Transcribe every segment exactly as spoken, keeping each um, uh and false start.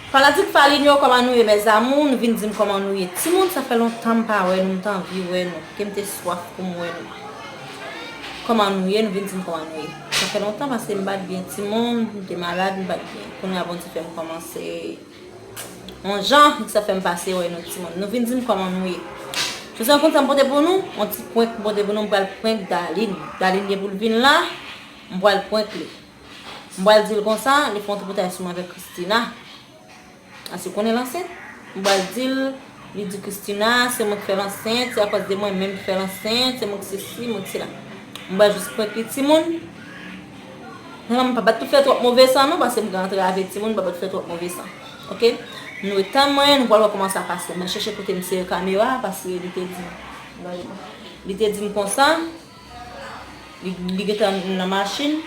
Fanatik Falin yo, kòman nou ye, mes amours? Nou vin di m kòman nou ye. Timoun, sa fè lontan m pa wè nou, m t anvi wè nou. Ke m te swaf pou m wè nou. Kòman nou ye? Nou vin di m kòman nou ye. Sa fè lontan paske m pa t byen timoun, m te malad, m pa t byen. Kounye a Bondye fè m kòmanse yon jan, sa fè m pase wè nou timoun. Nou vin di m kòman nou ye. Jodi a, konn sa m pote pou nou? Yon ti prank m pote pou nou, m pral prank Darline. Darline gen pou l vin la, m pral prank li. M pral di l konsa, li fè yon tripotaj sou mwen avèk Christina. Aske w konnen l ansent. M pral di l, li di Christina, se mwen ki fè l ansent, se akòz de mwen menm ki fè l ansent, se mwen ki sesi, mwen ki sela. M pral jis prank li timoun. Nan, m pa, pa tou fè twòp move san non, paske m ka antrave timoun, m pa, pa tou fè twòp move san. Oke? Nou ret tann mwen, nou pral wè kòman sa pase. Mwen chèche kote m sere kamera, paske li te di m. Li te di m konsa, li, li gentan nan machin.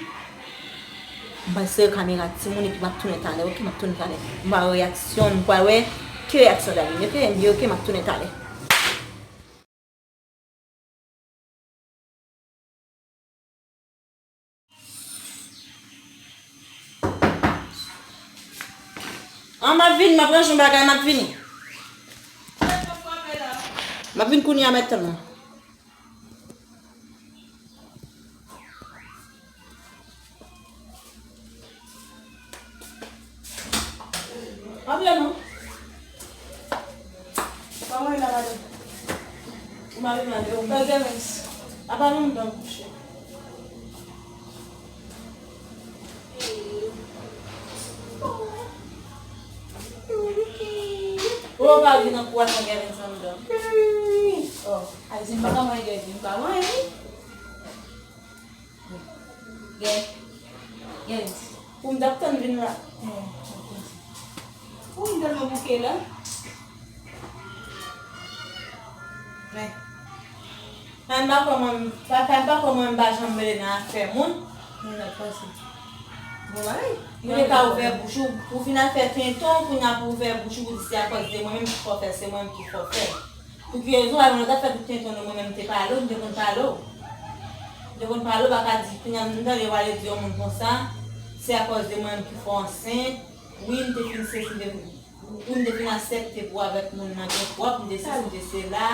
M pral sere kamera timoun epi m ap tounen talè, oke? M ap tounen talè. M pral wè reyaksyon, m pral wè ki reyaksyon Darline, oke? Ann, oke, m ap tounen talè. An, m ap vini, m ap ranje yon bagay, m ap vini. M ap vin kounye a, mèt tann mwen. Antre non. Kòman w ye la, madanm? Ou mari mari, ou mari. Apa nou menm kouche? Ou pa vin nan kou a san Gervens anndan. Oh, Ayisyen pa ka manyen Gervens, pa manyen li. Gen, gen. Pou m t ap tann vin la. Ou m tèlman bouke la. Men. Sa m pa kwè mwen, sa, sa m pa kwè mwen m pa janm mele nan afè moun. Mwen ap panse. Bon bagay. Ou te ka ouvè bouch ou, ou fin al fè tenton, kounye a pou ouvè bouch ou, pou di se akòz de mwen menm ki fè w fè, se mwen menm ki fè w fè. Pou ki rezon, alò, lè w t ap fè tout tenton nan mwen menm, m te pale w, m te konn pale w. M te konn pale w, pa ka di, kounye a, m tande w ale di yon moun konsa, se akòz de mwen menm ki fè w ansent. Wi, m te fin sesi, m te fin, wi, m te fin aksepte pou avèk moun nan gen pwòp, m te sesi, m te sela.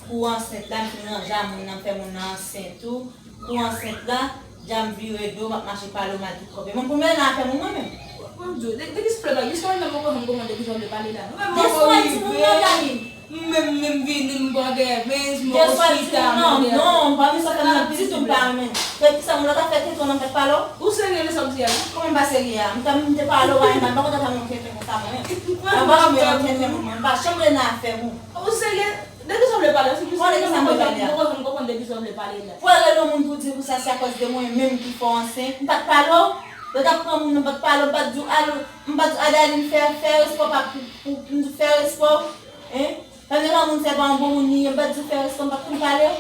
Kou ansent la, m fin ranje a moun nan, m fè moun nan ansent tou. Kou ansent la, dja m vire do, m ap mache pale w mal tout kòbe. Mwen pou m nan afè moun mwen menm. Mwen di w, de, de ki sou pale la, jiska mwen menm mwen konn konn de ki jan w vle pale la. Mwen menm mwen rive. Mwen menm, menm vini, m pran Gervens, mwen chita, non, mwen non, m pa renmen sa fè m nan ditou, m pa renmen. Fè ki sa moun la ta fè tenton nan fèt pale w? Ou serye nan sa w di a la? Kòman m pa serye a? M ta, m te pale w a, m pa konn ta fè moun tenten konsa mwen menm. M pa janm nan tenten moun mwen, m pa janm nan afè moun. Ou serye? De ki sa w vle pale? Bon, de ki sa m vle pale a? Mwen konprann de ki sa w vle pale la. Pou al rele yon moun pou di pou sa se akòz de mwen menm ki fè w ansent. M pa t pale w. Lè w t ap pran moun nan, m pa t pale w, m pa t di w al, m pa t di w al Darline fè, fè respè w, pa pou, pou, pou m di w fè respè w. Hein? Pandan la moun se pa yon bon moun li ye, m pa t di w fè respè w, m pa t konn pale w.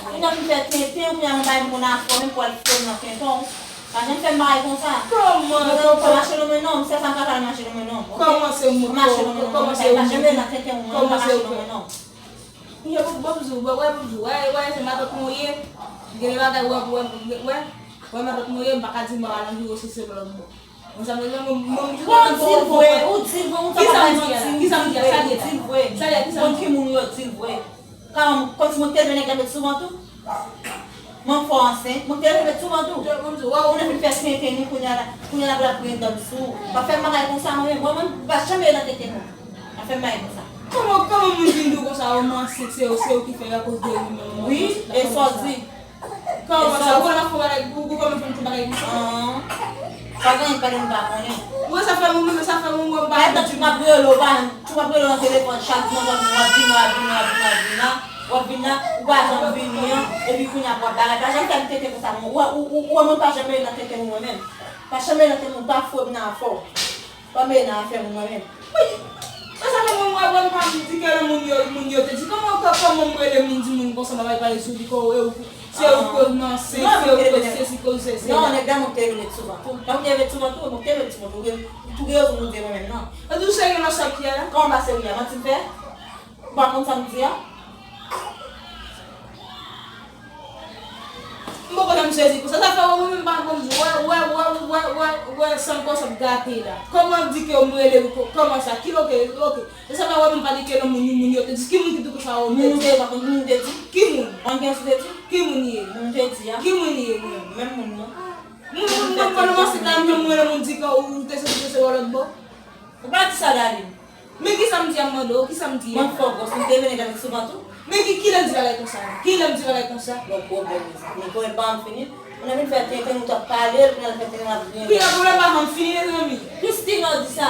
Kounye a m fè tenten, kounye a m bay moun afè w, menm pou al fè m nan tenten w. Pa janm fè m bagay konsa. Kòman? Mwen pa mache nan men nonm, se sa m pa pral mache nan men nonm, oke? Kòman se mwen? Mache nan men nonm, pa janm nan tenten w, mwen pa mache nan men nonm. Ye, bon, bon, bon, wè, bon, wè, wè, se matant mwen ye. Gen de bagay, wè, wè, wè, wè, matant mwen ye, m pa ka di m pa pral anvi yo si se lòt bò. Mwen sa mwen, mwen, mwen, mwen, ou di l vre, ou di l vre, ou ta pa bay manti, ou di l vre, ou di l vre. Bon, ki moun yo di l vre. Kòm, kòmsi mwen te leve nèg la met souvan tou. Mwen fò ansent, mwen te leve met souvan tou. Ou nan fin fè tenten nou kounye a la, kounye a la pou l ap grenn dan m sou ou. Pa fè m bagay konsa mwen menm, mwen menm, pa janm nan tenten mwen. Pa fè m bagay konsa. Kòman, kòman moun vin di w konsa, o, mwen ansent, se, se ou ki fè l akoz de ou menm, mwen ansent la, kòman sa? Wi, e sa w di? Kòman sa? Ou konn ap fè bagay, ou, ou konn fè yon ti bagay konsa? An. Pa gen anyen ki pa gen m pa konnen. Ou wè sa fè moun, men sa fè moun wè m pa. Pandan tout m ap rele w, pa, tout m ap rele w nan telefòn, chak jou nan telefòn, w ap vini, w ap vini, w ap vini, w ap vini la. W ap vini la, ou pa janm vini an, epi kounye a pou w ap bagay. Pa janm fè m tenten konsa, mwen. Ou, ou, ou, ou wè mwen pa janm rele nan tenten moun mwen menm. Pa janm rele nan tenten moun, pa fouye m nan afè w. Pa mele nan afè moun mwen menm. Wi. Mwen sa fè mwen, mwen, mwen pa di ke lè moun yo, moun yo te di, kòman, kò-, kòman mwen rele moun di moun konsa, mwen pa pale sou li, kò, e ou, se ou koz mwen ansent, se ou koz sesi, koz sesi. Non, nèg la mwen te rele souvan tou. Mwen te rele souvan tou, mwen te rele souvan tou. Ou gen, ou gen rezon nou di mwen menm, non. Mwen di w serye nan sa w di a la? Kòman pa serye a? Manti m fè? Ou pa konn sa m di a? M Poko janm sezi konsa. Sa fè wè mwen menm pa konn di, wè, wè, wè, wè, wè, wè, san konsa ap gate la. Kòman di ke m rele, kòman sa? Ki oke, oke. E sa fè wè mwen pa di ke nan moun, moun yo te di, ki moun ki di konsa, wè, moun te di. Moun te di. Ki moun? Ann gen sou te di? Ki moun ye? Moun te di a. Ki moun ye, moun? Menm moun nan. Moun, moun, moun, moun, moun, se ta moun, moun, moun di ke ou te sezi, se wè lòt bò. Ou pa di sa, Darline. Men kisa m di a, m mande w, kisa m di a? Mwen fò gwòs, m te vin avèk souvan tou. Men ki, kilè m di bagay konsa? Kilè m di bagay konsa? Bon pwoblèm, mezanmi. Konnen pa m fini. Mwen vin fè tenten, nou t ap pale, kounye a l fè tenten n ap griyen. Kilè pwoblèm pa janm fini, mezanmi? Christina di sa.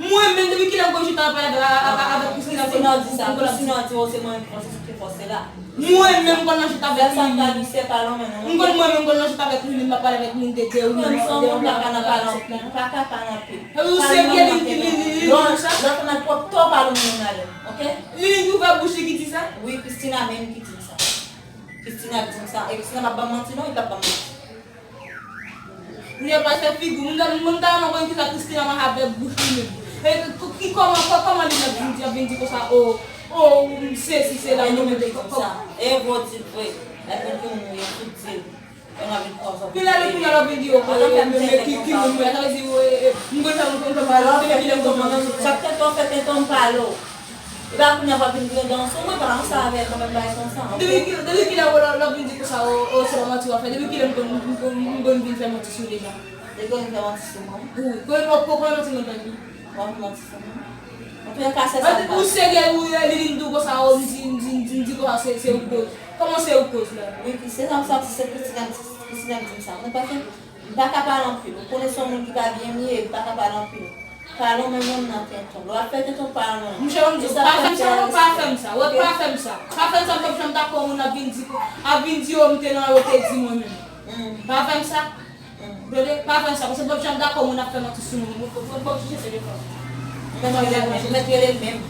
Mwen menm, depi kilè m konn chita pale avèk, a, a, a, avèk Christina? Christina di sa, Christina di, o, se mwen ki fòse, se ki fòse la. Mwen menm konn nan chita avèk Lili. M konn mwen menm konn nan chita avèk Lili, m ap pale avèk moun de Dye, ou menm se yon moun pa ka nan pale anpil, ou pa ka pale anpil. Ou se vye Lili, Lili, Lili, Lili, sa? Lòt fè mal pwòp to pale moun ladan, oke? Lili ki ouvè bouch li ki di sa? Wi, Christina menm ki di m sa. Christina ki di m sa. E Christina p ap ban m manti non, li p ap ban m manti. Ou ye pa fè figi, moun ta, moun ta renmen konn kisa Christina mache avèk bouch li menm. E ki, ki, kòman, kò-, kòman li ap vin di, ap vin di konsa, o, o, m sezi, se la, mwen menm, kò-, kò-. E vo di vre, e konn ki moun ou ye, tout di l. E m ap vin kòz. Pi la, li kounye a l ap vin di, o, men, men, ki, ki moun mwen, sa vle di, e, e, m konn fè, m konn fè, m konn fè, m konn fè, m konn fè. Chak tenten w fè tenten w pale w. Epa kounye a w ap vin griyen dan sou mwen, pa konsa avè kanmenm bagay konsa, oke? Depi ki, depi kilè w, w, w ap vin di konsa, o, o, se pa manti w ap fè? Depi kilè m konn, m konn, m konn vin fè manti sou w deja? Depi w vin fè manti sou mwen? Wi, konbyen, konbyen manti m konn fè? W ap vin manti sou mwen? Antouka, se sa m pa. Ou serye, ou, e, li vin di w konsa, o, m di, m di, m di, m di konsa, se, se ou k koz. Kòman se ou k koz la? Wi, se sa m santi, se Christina, Christina k di m sa. Mwen panse, m pa ka pale anpil. Ou konnen se yon moun ki pa byen m ye, m pa ka pale anpil. Pale w menm nan tenten w. Lè w ap fè tenten w, pale w nan. Monchè, m di w, pa fè m sa non, pa fè m sa. Wè, pa fè m sa. Pa fè m sa, m p ap janm dakò moun ap vin di, ap vin di, o, m te nan, yo te di mwen menm. Pa fè m sa. Tande, pa fè m sa, paske m p ap janm dakò moun ap fè manti sou mwen. M p ap chèche telefòn. Ou mèt rele, ou mèt rele menm.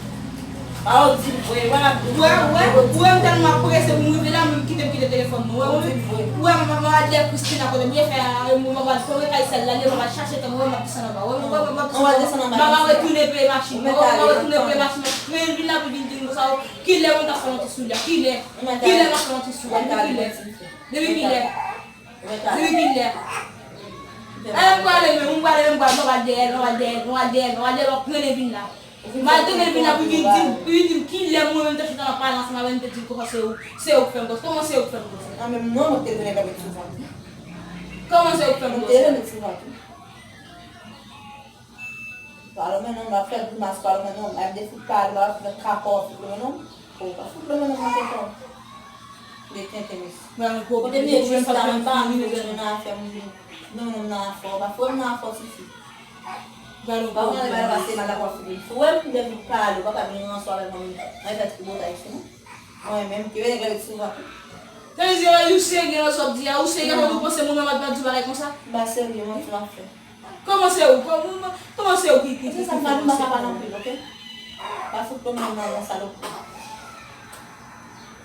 Pa w di vre, wè n ap di. Wè, wè, wè, m tèlman prese pou m rive la, men m kite, m kite telefòn mwen. Wè, wè, wè, m, m, m al dèyè Christina kote m ye fè a, m, m, m al fè kay sèl la, m al chache tan mwen, m ap desann anba. Wè, wè, m ap desann anba. M ap retounen peye machin mwen, wè, m ap retounen peye machin mwen. Men vin la pou vin di m konsa, kilè mwen ta fè manti sou li a, kilè, kilè m ap fè manti sou li a, kilè, depi kilè. Depi kilè. Alè m prale menm, m prale menm, m prale, m prale dèyè, m prale dèyè, m prale dèyè, m prale dèyè, m ap trennen vin la. M al trennen vin la pou vin di m, pou vin di m kilè mwen menm te chita nan pale ansanm avè l, m te di l konsa se ou, se ou k fè m konsa. Kòman se ou k fè m konsa? Mwen menm non, mwen te vin avèk souvan tou. Kòman se ou k fè m konsa? Mwen te vin avèk souvan tou. Pale w men non, m ap fè grimas, pale w men non, m ap defout pale, m ap fè kakò, fout w men non. Ou pa fout w men non, mwen tenten w. De tenten, mesye. Kote m ye jis la, mwen pa anvi rete nan afè moun. Non, non, m nan afè, w pa foure m nan afè, tifi. Pa konn ale pale pase mal la, w ap fout m. Foure m, depi pale, w pa ka vin ranse avèk mwen, mwen fè tripotay sou mwen. Mwen menm, ki vle nèg la met sou mwen. Tande, ou serye nan sa w ap di a, ou serye, ou panse moun nan pa di w bagay konsa? M pa serye, mwen di w afè. Kòman se ou? Kòman, kòman se ou ki, ki, ki, ki fè sa? Pa fout pran mwen nan, nan salopri.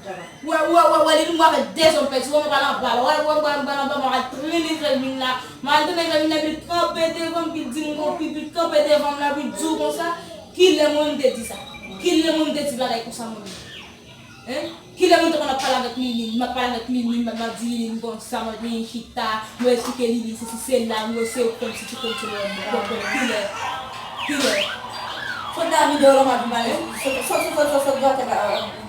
Wè, wè, wè, wè, li vin mwen avèk de zòm pèdi, wè, mwen pale anba la, wè, wè, mwen pale anba, mwen al trennen Jèlmin la, mwen al trennen Jèlmin la, epi l kanpe devan m, epi l di m, epi l kanpe devan m la, epi l di w konsa, kilè mwen m te di sa? Kilè mwen m te di bagay konsa mwen menm? Hein? Kilè mwen te konn ap pale avèk Lili, m ap pale avèk Lili, m ap di Lili konsa, mwen vin chita, mwen esplike Lili, se si se la, mwen se ou k fè m si ti konn ti mwen, mwen konn kilè, kilè. Sot nan videyo la, m ap vin pale, sot, sot, sot, sot, sot, sot, gate la,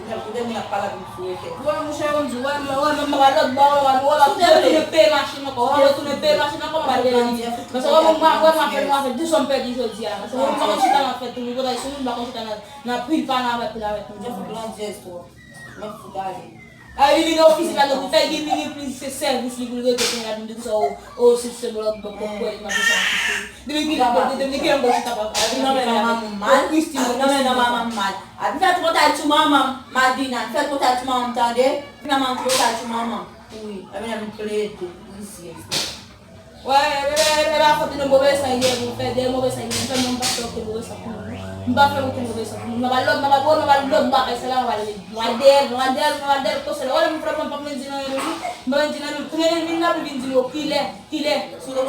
ou de moun ap pale avèk m sou efè. Wè, monchè, yo m di, wè, mwen, wè, mwen, mwen, mwen, lòt bò, wè, wè, wè, mwen retounen peye machin ankò, wè, mwen retounen peye machin ankò, mwen pa vle Lili. Paske wè, mwen, mwen, mwen, mwen, mwen fè de zòm pèdi jodi a. Paske mwen, mwen pa konn chita nan fèt, mwen konn chita nan, nan pil pale avèk, pale avèk moun. Mwen fout gade. A, li vin ofis li pa gen pou fè, li vin plis se sèvis li pou l rete kounye a, vin di konsa, o, o, se, se lòt bò, bò, kwè li, m ap di sa, depi ki, depi, depi ki lè m bò chita pa, a, vin nan men manman m mal, a, vin nan men manman m mal, a, vin fè tripotay sou manman m, Madina, vin fè tripotay sou manman m, tande, vin nan manman m tripotay sou manman m, wi, a, vin nan vin plede, rizyèz. Wè, e, e, e, e pa fòt li non, move san li dèyè mwen, fè dèyè move san li dèyè mwen, fè mwen m pa fè okenn move san pou moun. M pa fè okenn move san pou moun. M pa lòt, m pa, m pa lòt bagay, se la m pral rele. M pral dèyè l, m pral dèyè l, m pral dèyè l, konsa. Wè, m vrèman pa vin di nan yon minit, m pa vin di nan yon minit, m pa vin di nan yon minit, kilè, kilè, kilè, kilè.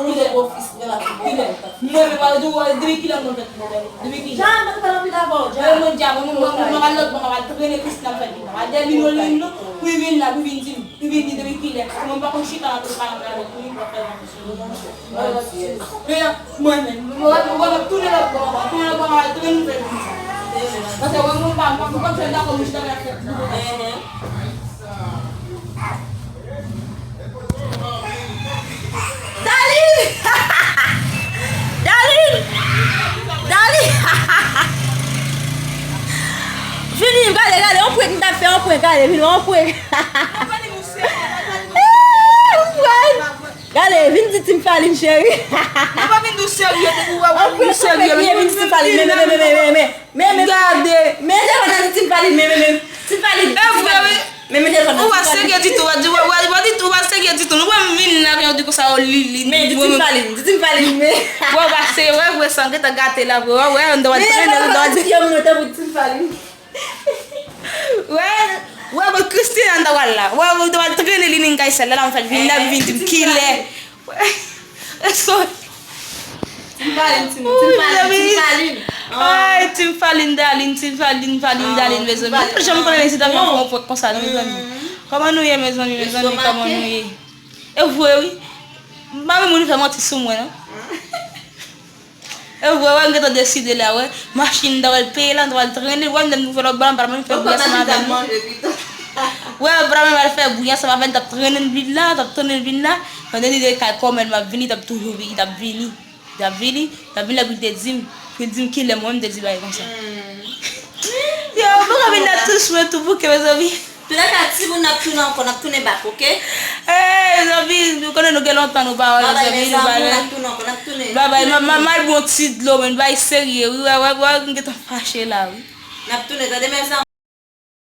Mwen, mwen pa di, wè, depi kilè mwen fè move, depi kilè. Jan, mwen fè anpil avè w, Jan. Mwen, mwen, Jan, mwen, mwen, mwen, mwen pa lòt, mwen pa trennen Kristina fè vin. M pral dèyè li non, li non, pou vin la, pou vin di m. Li vin di depi kilè? Mwen pa konn chita la pou pale avèk li, pou fè la. Men, mwen menm, mwen, mwen, mwen, tounen lòt bò, tounen lòt bò, al tounen nouvèl vin sa. Paske mwen, mwen pa, mwen pa konn fè dakò, mwen chita la fè. Darline! Darline! Darline! Vini, gade, gade, on prank m t ap fè, on prank, gade, vini, on prank. Eh, on prank. Gade, vin di Team Falin, cheri. Nou pa vin di w serye, depi w wè w vin di w serye. Vin di Team Falin, men, men, men, men, men, men, men, men, men. Gade. Men telefòn nan di Team Falin, men, men, men. Team Falin. E vre, wi. Men, men telefòn nan. Ou pa serye ditou, w pa di, w, w, w pa di, ou pa serye ditou. Nou pa vin la, jan di konsa, o Lili. Men, di Team Falin, di Team Falin, men. Wè, w pa serye, wè, vre, sa, gentan gate la, vre, wè, wè, an dwa trennen, an dwa di. Yo, mwen, tanpri, Team Falin. Wè, wè, bon, Christina, an dwa la. Wè, wè, an dwa trennen, li, nin kay sèl la, la, an fèt, vin la, vin di m kilè. Wè. Èske Team Falin, Team, Team Falin, Team Falin. Ay, Team Falin, Darline, Team Falin, Falin, Darline, mezanmi. Mwen pa janm konnen si ta fè yon prank konsa, non, mezanmi. Kòman nou ye, mezanmi, mezanmi, kòman nou ye? E vre, wi. M pa renmen moun fè manti sou mwen, non. E vre, wè, m gentan deside la, wè. Machin, m ta pral peye la, m ta pral trennen, wè, m ta pral fè lòt bal, m pa menm fè bri ansanm avè l. Wè, m pa menm al fè bri ansanm avè l, m t ap trennen l vin la, m t ap trennen l vin la. Pandan li te kay kòmè l, m ap vini, li t ap toujou vini, li t ap vini. Li t ap vini, li t ap vini la pou l te di m, pou l di m kilè mwen menm te di bagay konsa. Yo, m pa ka vin la touch mwen tou bouke, mezanmi. Toulèka, timoun, n ap tounen ankò, n ap tounen back, oke? Ey, mezanmi, nou konnen nou gen lontan nou pa wè, mezanmi, nou pa wè. N ap tounen ankò, n ap tounen. Babay, m, m, m al bwè yon ti dlo, men, bay serye, wi, wè, wè, wè, m gentan fache la, wi. N ap tounen, tande, mezanmi.